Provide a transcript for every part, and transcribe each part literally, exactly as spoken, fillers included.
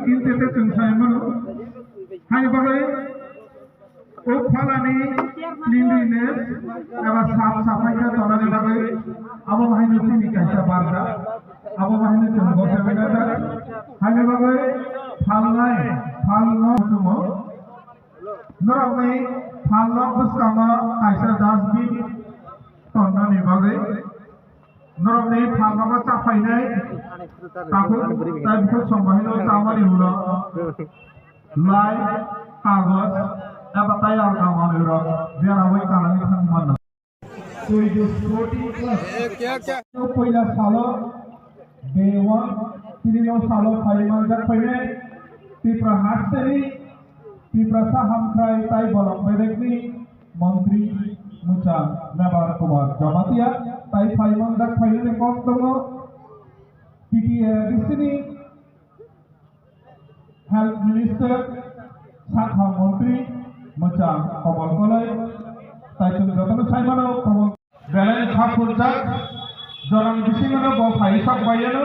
Tini tete chwng sai mano. Hai bagwi o phalani cleanliness eba sap saphai khe tonani bagwi abo bahai no chini kaisa barda. Abo bahai no chwng gosai mano da. Hai bagwi phalnai, phalno chwng o. Norokni phalno bwskango kaisa dustbin tonnani bagwi. Norokni phalnogo cha phainai takhuk tei bukhuk song bahino chamani ulo lai, kagoj eba tei alka manwirok beraui kanani thang mano. Twi dos forty plus. Puila salo day one, tini no salo phai manjak phainai Tipra hasteni Tiprasa Hamkrai tai Bolong Bedekni Montri Mucha Mebar Kumar Jamatia tai phai manjak phainani kok tongo T T A D C ni Health Minister, Sakha Montri, Mwchang Komol Koloi, tai chwng jotono sai mano, Komol. Belai kha phunjak, jorani bisingono bo phai sok bai ano.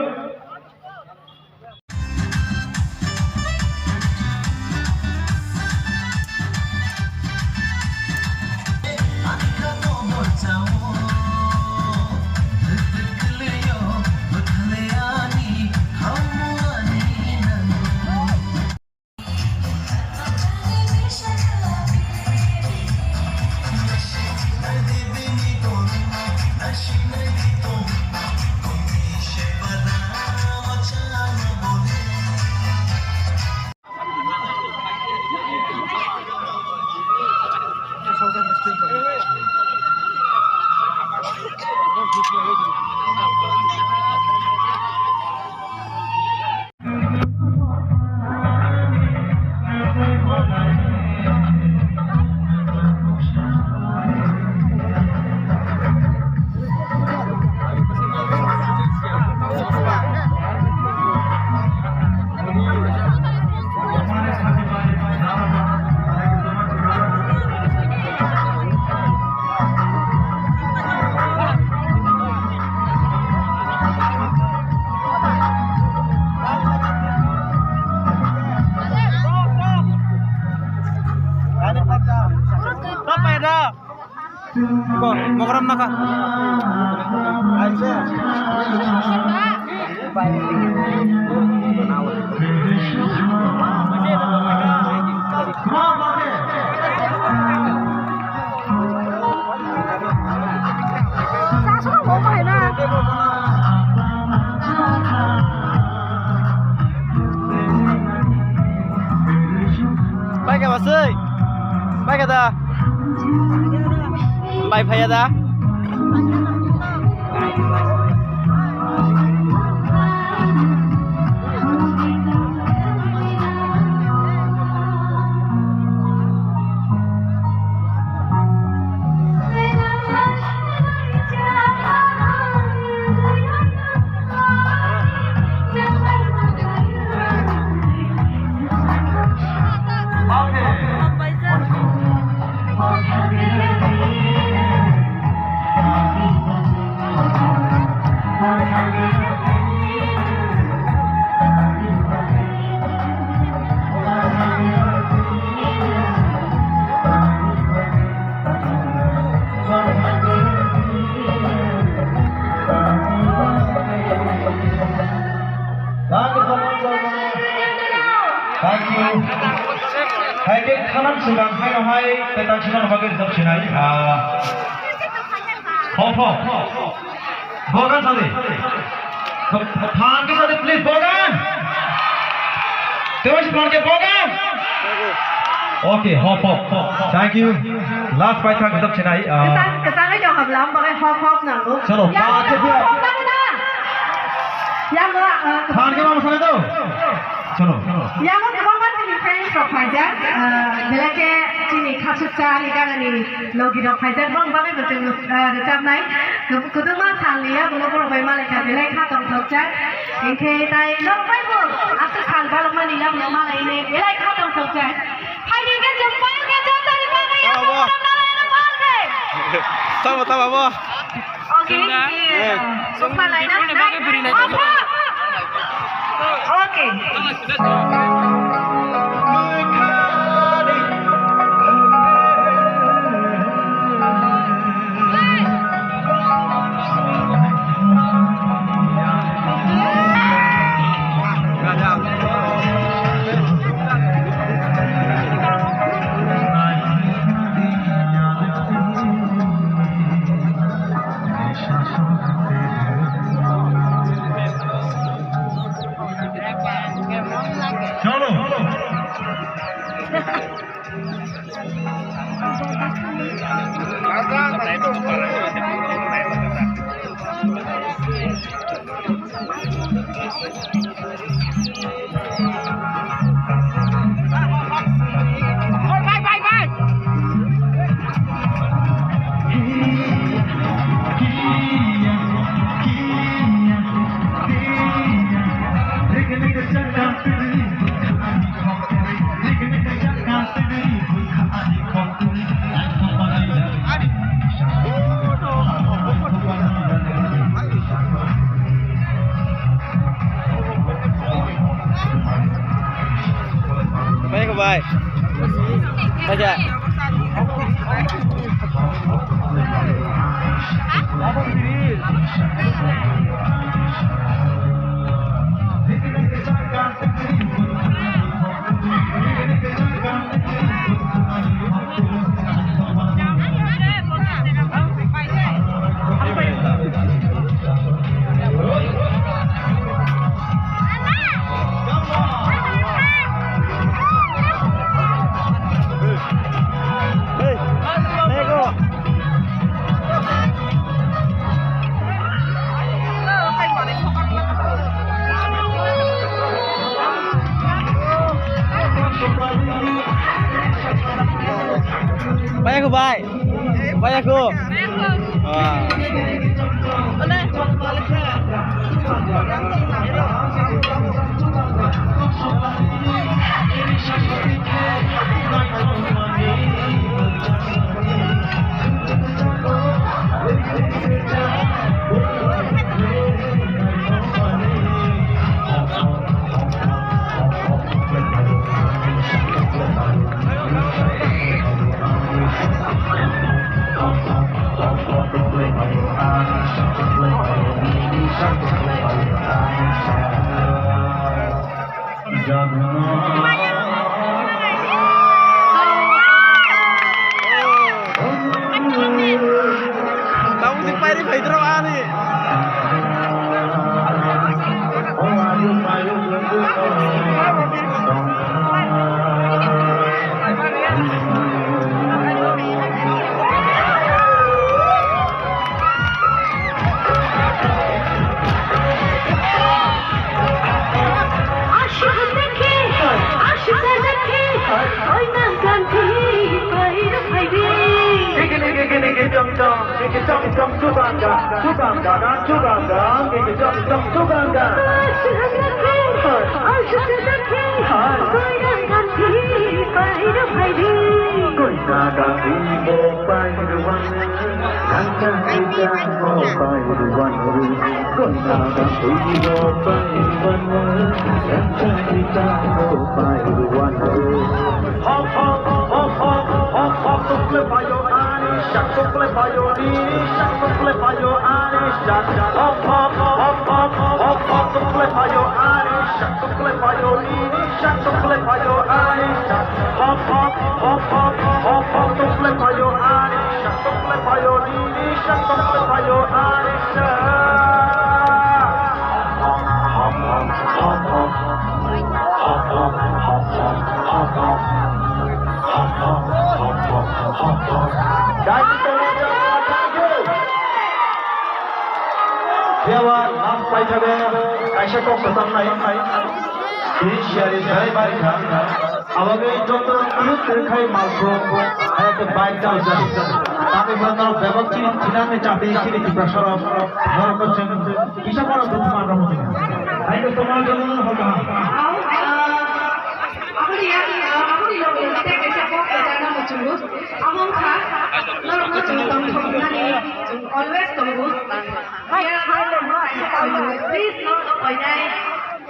Ko, mogram naka. Bai kha basui? Bai kha da? Bai phaiya da? Thank you. Hai ke khanam sudang hai no hai, te tang sudang bagir jab sinai. Ah, hop, hop. Bogan sadi. Phan ke sadi, please, Bogan. Tewas phan ke Bogan. Okay, hop, hop. Thank you. Last pai thang kitab chinai. Ah. Kesang, kesang ayo hablam, bagai hop, hop nango. Chalo, ya, pa, hop, hop, hop, hop. Ya, mo, ah, phan ke mama sana do. Chalo. Ya, mo, kebang ba chini friends rok phaijak. Ah, belai ke chini khachuksa ni ganani logi rok phaijak. Bang bagai bo chwng, ah, rwchapnai. Kwbangma salni yagulo borok bai malaikha belai kha tongthokjak. Hinkhe tai norok bai bo aswk sal balokmani yagulo malainai belai kha tongthokjak. Phaidi hinkhe chwng palkhe jotoni bagwi yagulo palkhe. Tamo, tamo, abo. Okay, hinkhe, eh, sokha laina. Okay. Chalo. Bai ko bai. Bai ja. Bai ko bai. Bai ko. Ah. Tabuk di pairi phaidrok ani. Ashiq Zakir, Ashiq Zakir, oi nang ganti, pai ro pai ri. Niki niki niki niki chong chong, niki chong chong chubanga, chubanga na chubanga, niki chong chong chubanga. Ashiq Zakir, Ashiq Zakir, oi nang ganti, pai ro pai ri. Koi na ganti bo pai ro pai ri. Rangchak rijak bo pai rwano, koina rangchak bo pai rwano, rangchak rijak bo pai rwano. Hop hop hop hop hop hop, tukle payo ani sak, tukle payo ni sak, tukle payo ani sak. Hop hop hop hop hop hop, tukle payo ani sak, tukle payo ni sak, tukle payo ani sak. Hop hop hop hop hop hop, tukle payo ani sak, tukle payo ni sak, tukle payo ani sak. Thank you. Phiya ba last paithago kaisa kok kwchang nai. Tini siyari belai bari kha. Abagwi joto kwrwk kwrwk khai malsuk, hai khe bike charger. Tamo borok norok bebak chini thinani chapri chini Tiprasa rok. Norok no chwng kisa borok bukhuma rok. Hai khe tongma jono no hoka. Aboni ya, aboni loge tei kaisa kok kwchang no muchungo. Amo wngkha norok no chwng tongthok nani chwng always tongo. Please, no, no, koinai.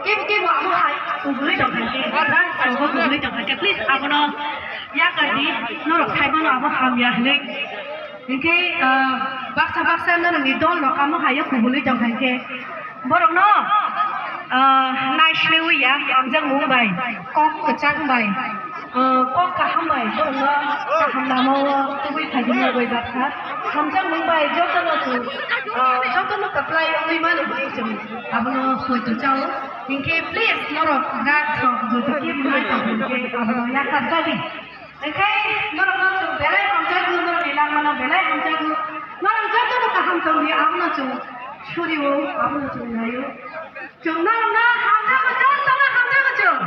Kebo, kebo, amo hai kubui tongkha khe, rang songbo kubui tongkha khe, please, abono yakar di, norok saimano abo hamya hinwi. Hinkhe, ah, baksa, baksa norokni dol rok amo haio kubui tongkha khe, borokno Ah, naislewi ya, hamjakmung bai, kok kwchang bai, ah, kok kaham bai, borokno kaham lama o tubui phaikhe nugwi bakha. Hamjakmung bai jotono chwng, ah, jotono kwplai wngwi mano hinwi chwng abono poito chao. Hinkhe please norok drugs rok joto khe mwnai tong hinkhe abono yakarjadi. Hinkhe norokno chwng belai hamjago, norokni langmano belai hamjago. Norok jotono kaham tongdi, abono chwng surio, abono chwng naio. Chwng norokno hamjago, jotono hamjago chwng.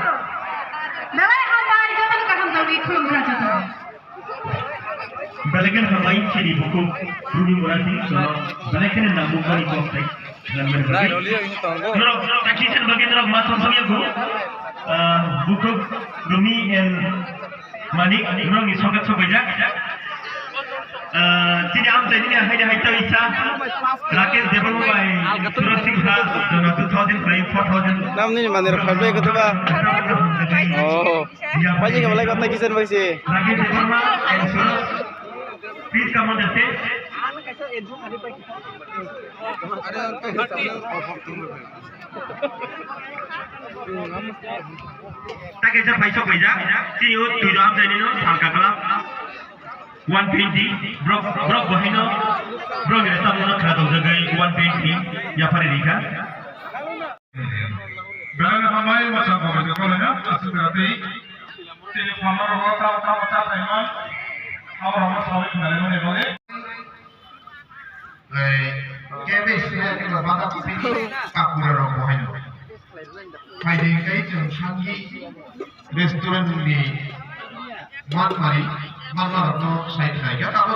Belai hambai, jotono kaham tongdi, khulumkha jotono. Belai khe hambai chini bukhuk Rumi Murati, chwngno belai kheno nangmukmani kok tei khlaimanmani bagwi. Norok takisani bagwi norok ma song song yago. Ah, bukhuk Rumi and Manik, norokni soket sokaijak. Ah, chini amchaini haini hai tawisa Rakesh Debbarma bai Suraj Singha, jona two thousand khlai, four thousand. Nam nini manwi rok phaibai kothoba. Oh. Paijak malai kota kisan bai se. Rakesh Debbarma and Suraj, please come on the stage. Take sa phai sok paijak. Chini o twi do amchaini no salka kala. One twenty, brok, brok bo haino, brok ni samung no khna tong jagai one twenty, yapari rikha. Belai no hambai, masa bo bai ko na, asu kra tei. Chini khama ro ta ta ta ta ma. Abo ro ma sawi khna le ne bole. Ei, kebe sila ke bata pini kapura ro bo haino. Phaidi kai chwng sangi restaurant ni manmari, manmarokno sai khlai kha. Abo